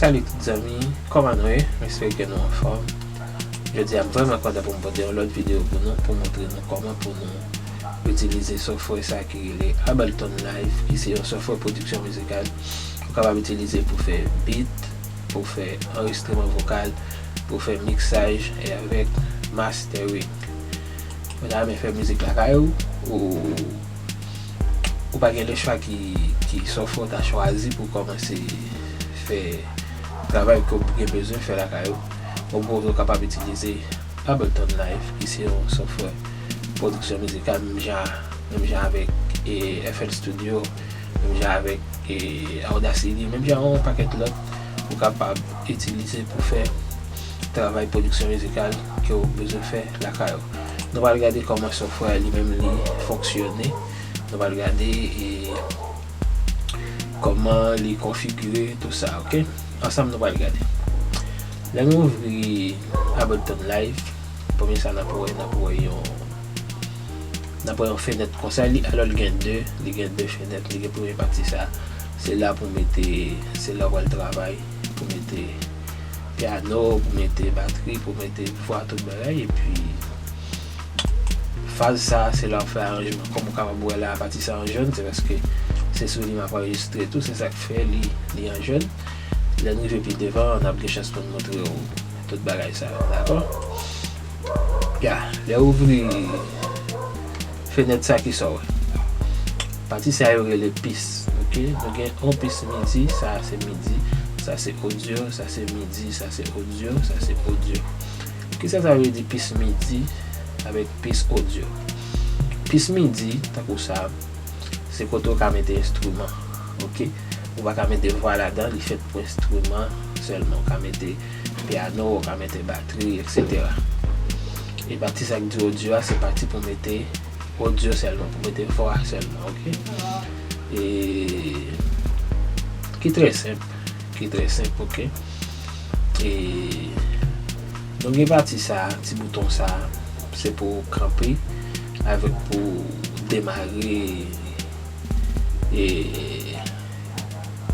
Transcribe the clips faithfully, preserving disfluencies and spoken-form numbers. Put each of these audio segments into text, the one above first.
Salut tout zanmi, kòman nou ye? M espere ke nou anfòm. Jodi a m vrèman kontan pou m pote yon lòt videyo pou nou, pou montre nou kòman pou nou itilize software sa ki rele Ableton Live, ki se yon software pwodiksyon mizikal ou kapab itilize pou fè beat, pou fè anrejistreman vokal, pou fè miksaj e avèk mastering. Ou ta renmen fè mizik lakay ou, ou ou pa gen lechwa ki, ki software w ta chwazi pou kòmanse fè travay ke w gen bezwen fè lakay ou, mwen pwopoze w kapab itilize Ableton Live, ki se yon software pwodiksyon mizikal, menm jan, menm jan avèk e, F L Studio, menm jan avèk e, Audacity, menm jan yon pakèt lòt ou kapab itilize pou fè travay pwodiksyon mizikal ke w bezwen fè lakay ou. Nou pral gade kòman software li menm li fonksyone. Nou pral gade e, kòman li konfigire, tou sa, ok? Ansanm nou pral gade. Lè nou ouvri Ableton Live, premye sa n ap wè, n ap wè yon, n ap wè yon fenèt konsa, li, alò li gen de, li gen de fenèt, li gen premye pati sa, se la pou mete, se la w pral travay, pou mete pyano, pou mete batri, pou mete vwa, tout bagay, epi faz sa, se la w ap fè aranjman. Kòm ou kapab wè la, pati sa an jòn, se paske se sou li m ap anrejistre tou, se sa k fè li, li an jòn. Lè n rive pi devan, n ap gen chans pou n montre w tout bagay sa yo, dakò? Ya, lè w ouvri fenèt sa, kisa w wè? Pati sa yo rele pis, ok? Nou gen yon pis midi, sa se midi, sa se odyo, sa se midi, sa se odyo, sa se odyo. Kisa sa vle di pis midi avèk pis odyo? Pis midi, tankou sa, se kote w ka mete enstriman, ok? Ou pa ka mete vwa ladan, li fèt pou enstriman sèlman. Ou ka mete pyano, ou ka mete batri, etsetera. E pati sa k di odyo a, se pati pou mete odyo sèlman, pou mete vwa sèlman, ok? E ki trè senp, ki trè senp, ok? E nou gen pati sa, ti bouton sa, se pou kanpe avèk pou demare e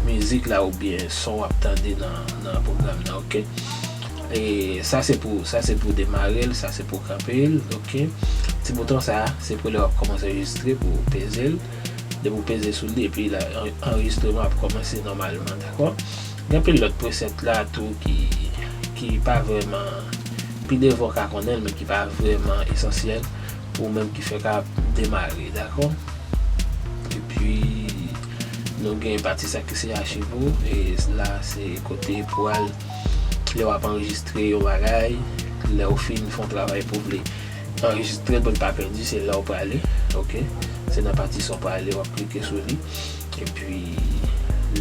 mizik la oubyen son w ap tande nan, nan pwogram nan, ok? E sa se pou, sa se pou demare l, sa se pou kanpe l, ok? Ti bouton sa, se pou lè w ap kòmanse anrejistre pou w peze l. Depi w peze sou li, epi la, an-, anrejistreman ap kòmanse nòmalman, dakò? Gen anpil lòt preset la tou ki, ki pa vrèman, pi devan w ka konnen l, men ki pa vrèman esansyèl pou ou menm ki fèk ap demare, dakò? Epi, nou gen pati sa ki se achiv ou, e la se kote pou al lè w ap anrejistre yon bagay, lè w fin fè yon travay pou w vle anrejistre l pou l pa pèdi, se la w prale, ok? Se nan pati sa w prale, w ap klike sou li. Epi,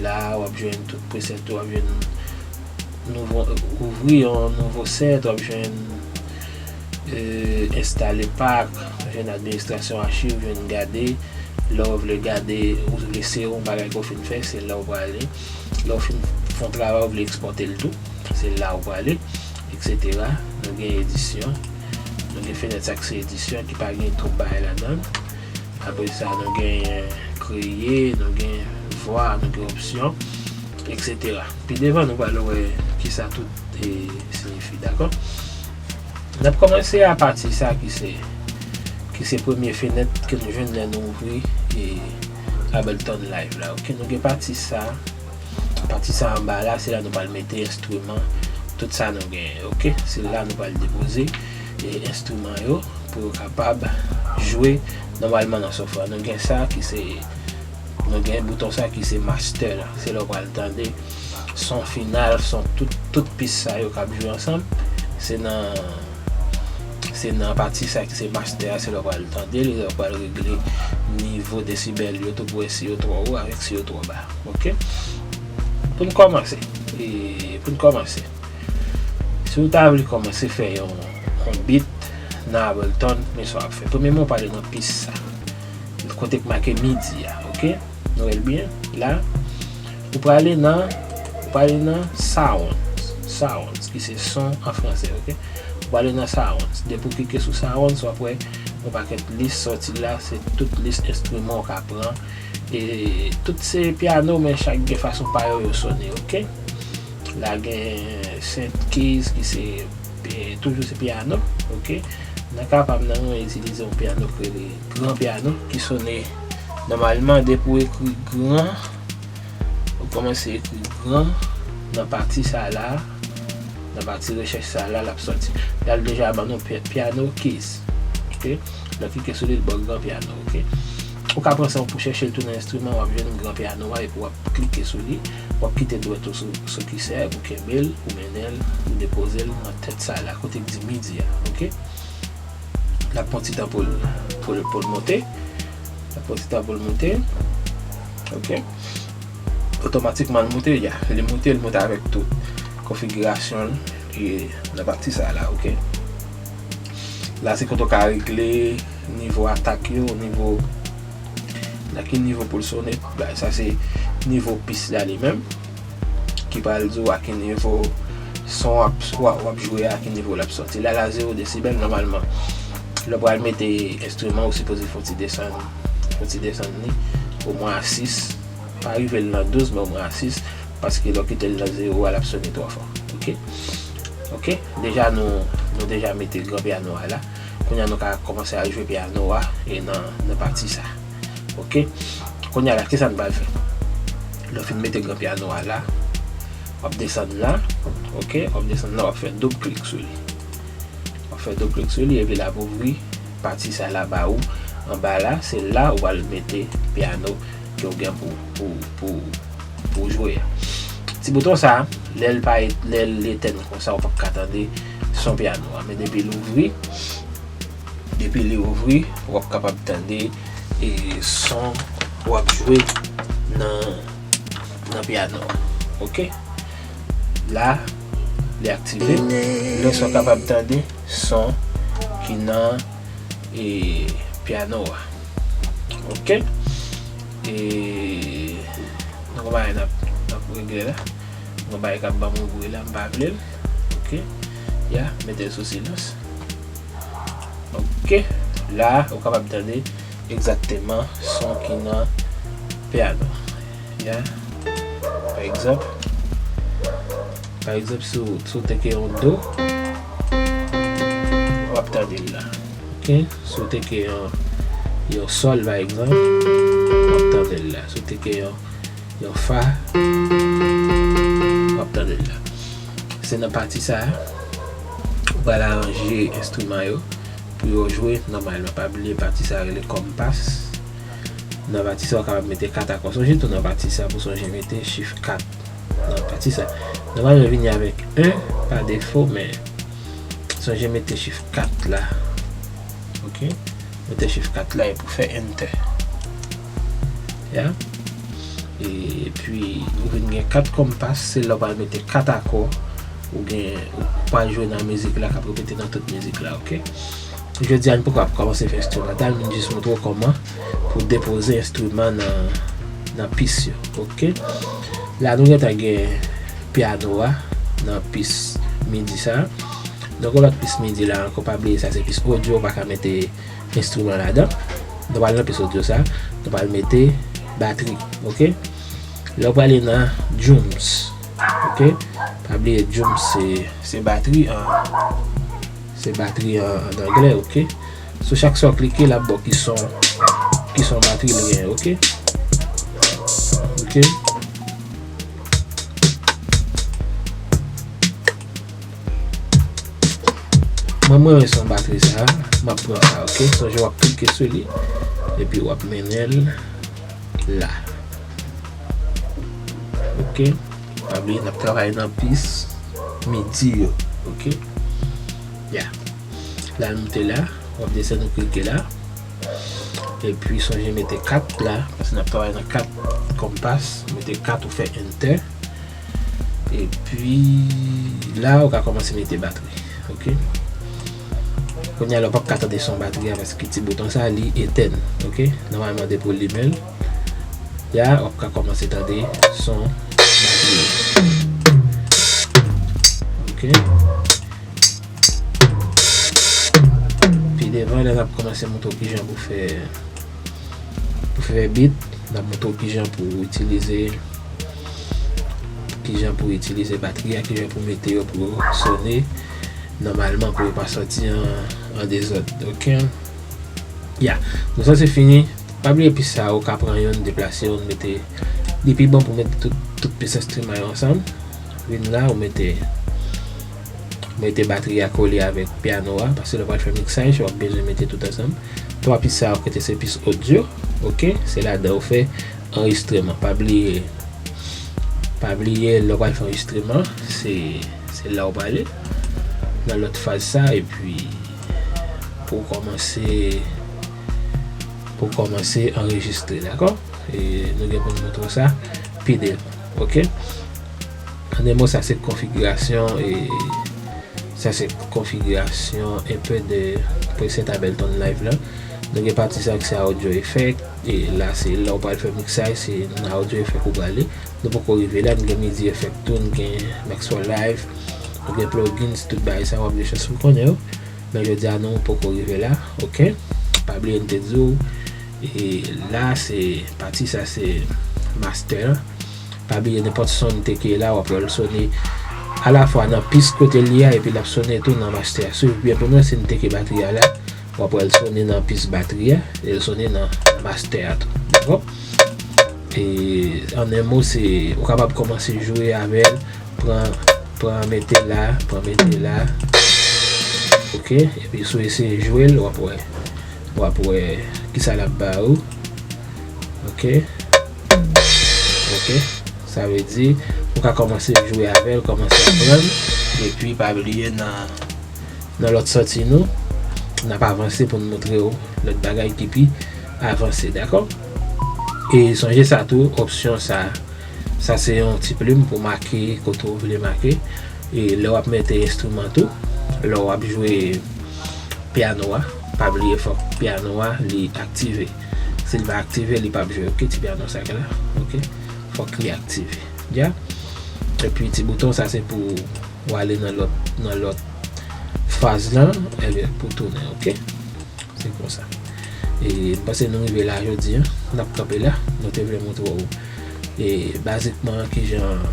la, w ap jwenn tout preset ou, w ap jwenn nouvo, ouvri yon nouvo set, w ap jwenn e, enstale pak, jwenn administrasyon achiv, jwenn gade, lè w vle gade, ou vle sere yon bagay ke w fin fè, se la w prale. Lè w fin fè yon travay, w vle ekspòte l tou, se la w prale, etsetera. Nou gen edisyon, nou gen fenèt sa k se edisyon ki pa gen twòp bagay ladan l. Apre sa, nou gen kreye, nou gen vwa, nou gen opsyon, etsetera. Pi devan, nou pral wè kisa tout e, siyifi, dakò? N ap kòmanse a pati sa ki se, ki se premye fenèt ke nou jwenn lè nou ouvri e, Ableton Live la, ok? Nou gen pati sa, pati sa anba la, se la nou pral mete enstriman, tout sa nou genyen, ok? Se la nou pral depoze e, enstriman yo pou yo kapab jwe nòmalman nan software. Nou gen sa ki se, nou gen bouton sa ki se master la. Se la w pral tande son final, son tout, tout pis sa yo k ap jwe ansanm. Se nan, se nan pati sa ki se master a, se la w pral tande l, e la w pral regle nivo desibèl yo tou pou wè si yo twò wo avèk si yo twò ba. Ok? Pou n kòmanse, e, pou n kòmanse, si w ta vle kòmanse fè yon, yon beat nan Ableton, men sa w ap fè. Premyèman, w prale nan pis sa. Kote k make midi a, ok? Nou wè l byen? La, ou prale nan, ou prale nan sounds, sounds, ki se son an fransè, ok? Ou prale nan sounds. Depi w klike sou sounds, w ap wè yon pakèt lis sòti la, se tout lis enstriman w ka pran. E tout se pyano, men chak gen fason pa yo, yo sone, ok? La gen synth keys ki se, e, toujou se pyano, oke. Nan ka pa m nan, mwen itilize yon pyano ki rele gran pyano ki sone nòmalman depi w ekri gran, ou kòmanse ekri gran nan pati sa la, nan pati rechèch sa la, l ap sòti. La l deja ban nou py-, pyano keys, oke. Lè w klike sou li, l ba w gran pyano, oke. Ou ka pran sa w pou chèche l tou nan enstriman, w ap jwenn gran pyano a, epi w ap klike sou li, w ap kite dwèt ou sou, sou kisè pou kenbe l, ou mennen l, ou depoze l nan tèt sa la, kote k di midi a, oke? L ap pran ti tan pou l, pou l, pou l monte. L ap pran ti tan pou l monte, oke? Otomatikman l monte, ya, li monte, li monte avèk tout konfigirasyon l, e, nan pati sa la, oke? La, se kote w ka regle nivo atak yo, nivo, nan ki nivo pou l sone. Bagay sa se nivo pis la li menm, ki pral di w a ki nivo son w ap, w ap, w ap jwe a, ki nivo l ap sòti. La, la zewo desibèl, nòmalman, lè w pral mete enstriman, ou sipoze fè yon ti desann, fè yon ti desann li, omwen a sis, pa rive l nan douz, men omwen a sis, paske lè w kite l nan zewo a, l ap sone twò fò. Oke? Oke? Deja nou, nou deja mete gran pyano a la. Kounye a nou ka kòmanse al jwe pyano a e nan, nan pati sa. Oke? Kounye a la, kisa n pral fè? Lè w fin mete gran pyano a la, w ap desann la, oke? W ap desann la, w ap fè doub klik sou li. W ap fè doub klik sou li, epi l ap ouvri pati sa la ba ou. Anba la, se la ou pral mete pyano ke w gen pou, pou, pou, pou w jwe a. Ti bouton sa, lè l pa, lè l etèn konsa, ou p ap ka tande son pyano a. Men depi l ouvri, depi li ouvri, w ap kapab tande, e, son w ap jwe nan, nan pyano a. Oke? La, li aktive. Lè sa w kapab tande son ki nan, e, pyano a. Oke? E, nou gen yon bagay n ap, n ap regle la. Yon bagay k ap ban m yon bri la, m pa vle l. Oke? Ya, mete l sou silans. Oke, la, ou kapab tande egzakteman son ki nan pyano. Ya, pa egzanp, pa egzanp, si w, si w te ke yon do, w ap tande l la. Oke, si w te ke yon, yon sòl, pa egzanp, w ap tande l la. Si w te ke yon, yon fa, w ap tande l la. Se nan pati sa a, ou pral aranje enstriman yo pou yo jwe nòmalman. Pa bliye pati sa a rele kòmpas. Nan pati sa a, ou kapab mete kat akò. Sonje tou nan pati sa a pou sonje mete chif kat. Nan pati sa a. Nòmalman, vini avèk en pa defo, men sonje mete chif kat la. Oke? Mete chif kat la epi w fè enter. Ya. Epi, ou vin gen kat kòmpas, se lè w pral mete kat akò, ou gen, ou pral jwe nan mizik la, k ap repete nan tout mizik la, oke? Jodi a, n poko ap kòmanse fè enstrimantal, men m jis montre w kòman pou depoze enstriman nan, nan pis yo, oke? La, nou gentan gen pyano a nan pis midi sa. Donk, yon lòt pis midi la ankò, pa bliye sa se pis odyo, ou pa ka mete enstriman ladan. Nou pral nan pis odyo sa, nou pral mete batri, oke? Lè w prale nan drums, oke? Pa bliye drums se, se batri an, se batri an, an anglè, oke? Sou chak sa w klike, l ap ba w ki son, ki son batri li genyen, oke? Oke? Mwen, mwen renmen son batri sa, m ap pran sa, oke? Sonje w ap klike sou li, epi w ap mennen l la. Oke? Pa bliye, n ap travay nan pis midi yo, oke? Ya. La, l moute la, w ap desann ou klike la. Epi, sonje mete kat la, paske n ap travay nan kat kòmpas, mete kat ou fè enter. Epi la, ou ka kòmanse mete batri. Oke? Kounye a la, ou p ap ka tande son batri a paske ti bouton sa, li etèn. Oke? Nòmalman, depi w limen l, ya, w ap ka kòmanse tande son batri. Oke? Pi devan, lè n ap kòmanse montre w kijan pou fè, pou fè beat, n ap montre w kijan pou itilize, kijan pou itilize batri a, kijan pou mete yo pou yo sone nòmalman, pou yo pa sòti an, an dezòd. Ok? Ya, nou sanse fini. Pa bliye pis sa, ou ka pran youn, deplase youn, mete. Li pi bon pou mete tout, tout pis enstriman yo ansanm. Vin la, ou mete, mete batri a kole avèk pyano a, paske lè w pral fè miksaj, w ap bezwen mete tout ansanm. Twa pis sa yo ki te se pis odyo, ok? Se ladan ou fè anrejistreman. Pa bliye, pa bliye, lè w pral fè anrejistreman, se, se la w prale nan lòt faz sa, epi pou w kòmanse, pou w kòmanse anrejistre, dakò? E nou gen pou n montre w sa pi devan, ok? An de mo, sa se konfigirasyon, e sa se konfigirasyon enpe de preset Ableton Live la. Nou gen pati sa ki se audio effect, e la se lè w pral fè miksaj, se nan audio effect ou prale. Nou poko rive la, nou gen MIDI effect tou, nou gen Maxwell Live, nou gen plugins, tout bagay sa w ap gen chans pou konnen yo. Men jodi a nou poko rive la, ok? Pa bliye m te di w, e la se pati sa se master. Pa bliye nenpòt son m te ke la, w ap wè l sone alafwa nan pis kote l ye a, epi l ap sone tou nan master. Swiv byen pou mwen, si m te ke batri a la, w ap wè l sone nan pis batri a, e l sone nan master a tou. Dakò? E an en mo, se, ou kapab kòmanse jwe avè l, pran, pran mete la, pran mete la. Ok, epi si w eseye jwe l, w ap wè, w ap wè kisa l ap ba ou. Ok, ok, sa vle di, ou ka kòmanse jwe avè l, kòmanse aprann, epi pa bliye nan, nan lòt sòti nou, n ap avanse pou n montre w lòt bagay ki pi avanse, dakò? E sonje sa tou, opsyon sa, sa se yon ti plim pou make kote w vle make. E lè w ap mete enstriman tou, lè w ap jwe pyano a, pa bliye fòk pyano a li aktive. Si l pa aktive, li p ap jwe, ok, ti pyano sa k la, ok? Fòk li aktive, ya. Epi ti bouton sa se pou w ale nan lòt, nan lòt faz lan, ebyen, pou tounen, ok? Se konsa. E m panse nou rive la jodi a. N ap kanpe la. Nou te vle montre w, e, bazikman kijan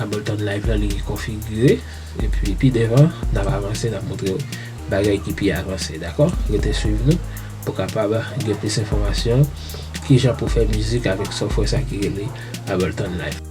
Ableton Live la li konfigire. Epi pi devan, n ap avanse, n ap montre w bagay ki pi avanse, dakò? Rete swiv nou pou kapab gen plis enfòmasyon kijan pou fè mizik avèk software sa ki rele Ableton Live.